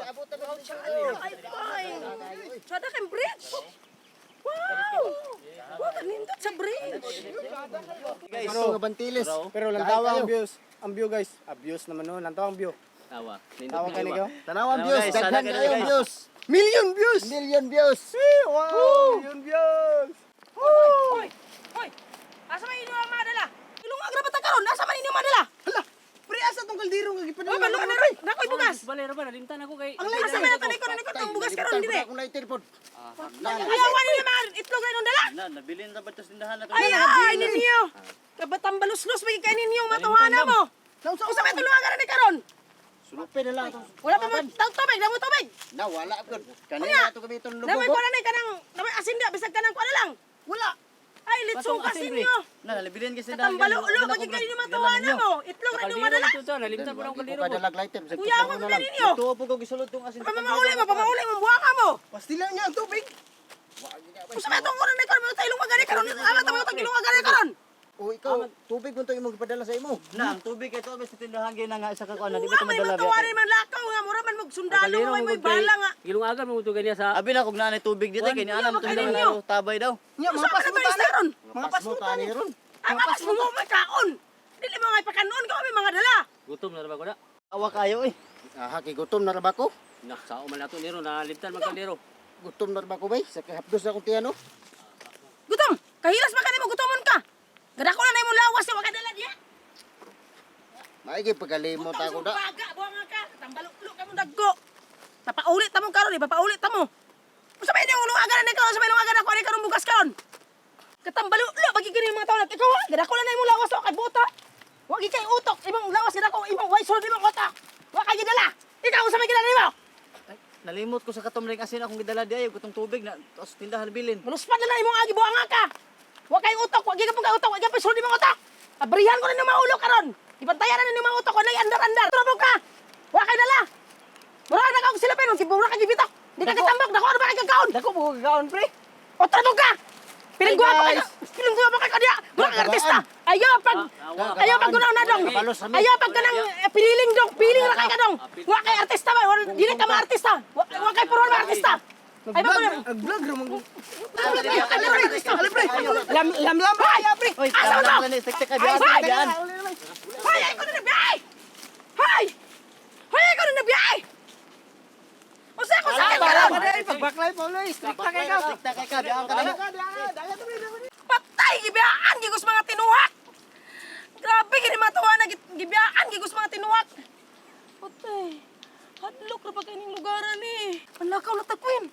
Ay, fine. Sada kang bridge. Wow! Wow, kanindot sa bridge. Guys, nga bantilis. Pero lantawa ang views. Ang view, guys. Ah, views naman no. Lantawa ang view. Tawa. Tawa ka niyo. Tanawan views, Guys, daghan sana kayo guys. views. Million views! Million views. Wow! Million views! Hoy! Hoy! Asa man inyo ang mga dala? Ilungag na ba ta karon? Asa man inyo ang mga dala? Hala! Pre, asa tong kaldero nga Oh, gipadala? balungan na rin. Nakoy bugas. Balay ra ba nalimtan ako kay. Asa man ato ni ko tong bugas karon dire? Akong lighter pod. Kuyawan ninyo mga itlog na inyong dala. Na nabilin ra ba tas tindahan na to? Ay, ay, ninyo. Kabatang baluslos may kay ninyo matuhana mo. Nausa Usa may tulungan ka ni karon? Sulupin na lang itong Wala pa mo tang tubig, damo tubig. Na wala gud. Unya. Kanina ato kami itong Namoy lubog. kuha na ni kanang namoy asin da bisag kanang kuha na lang. Wala! Ay, litsong asin nyo. Na nabilin kay tindahan. Katambalo-ulo pag ikaw ninyo matuhana mo. Itlog na inyong madala. Nalimtan po na akong kaldero. Kadalag lighter. Kuyawan ka ninyo. Tuo po ko gisulod tong asin. Pamamauli mo, pamauli mo, buwaka mo. Pastila niya ang tubig! Usa may itong kuno ni karon, may ilong magani karon. Ama tamo itong ilong magani karon. O ikaw, tubig mo to imong gipadala sa imo. Na ang tubig kay tuo sa tindahan gyud na nga isa ka kuan na di ba Wa to may madala. matuhana man lakaw nga mura man mog sundalo way may bala nga. Gilungagan mo to ganiya sa Abi na kog naanay tubig dito kay ni anam Kuya, to makainin na tabay daw. Nya, Usa mga man na pasmutan ito karon. Mga pasmutan ni ron. Ang mapas mo mo may kaon. Dili mo nga ipakanon ka may mga dala. gutom na ra ba ko na. Awa kayo eh. Aha, kay gutom na ra ba ko? Nak sao man nato niro na limtan man kaldero. Gutom na ra ba ko bay? Sa kahapdos na akong tiyan oh. Gutom. Kahilas ba kanimo gutomon ka? Gadako na na imong lawas wa ka dala diya. Maigi pagalimot Gutom ako da. baga buwanga ka. Tambaluklo ka mo dagko. Napaulit ta mo karon, ipapaulit ta mo. Usa may inyong ulungagan na ikaw, usa may ulungagan ako ani karon bugas karon. Katambaluklo bagi gani mga tawo ikaw ha, gadako na na imong lawas wa kay buta. Wa gi kay utok imong lawas gadako imong way sulod imong utok. Wa kay gidala. Ikaw usa may gidala nimo? Nalimot ko sa katumring asin akong gidala di ay gutong tubig na tos tindahan bilin. Maluspan na lang imong agi buwanga ka. Wa kay utok, wa gi ka pong utok, wa gi pa sulod imong utok. Abrihan ko na nimo mga ulo karon. Ibantayan na nimo mga utok, walay andar-andar. Trubog ka. Wa kay dala. Mura na ka og silapin, kay mura ka gibitok. Di ka katambak, dako ano ba kay kagaon? Dako mo kagaon, pre! O trubog ka. Piling guwapo kay guys. piling guwapo kay kadiya. Mura ka artista. Ayaw pag ayaw pag gunaw na dong. Kabalos kami. Ayaw pag kanang piniling dong, piling ra kay ka dong. Wa kay artista ba? Dili ka maartista. Wa kay puro artista. Ay ba ko Nag-vlog, nag-vlog ra man ko. pre. Lam lam lam pa, ya, pre! Oy, Asa ba to? Tik tik ay Ay, biyan ay! biyan. Hoy, ay ko na nabiyay! Hoy! Hoy, ay ko na nabiyay! Usa ko sakit karon! Pagbaklay pa uloy, strict ta kay ka. Tik kay ka biyan ka na. Patay gibiyaan gigos mga tinuhak. Grabe gini matuwa na gibiyaan gigos mga tinuhak. Patay. Hadlok ra pa kay ning lugaran ni. Ang lakaw na tagpin.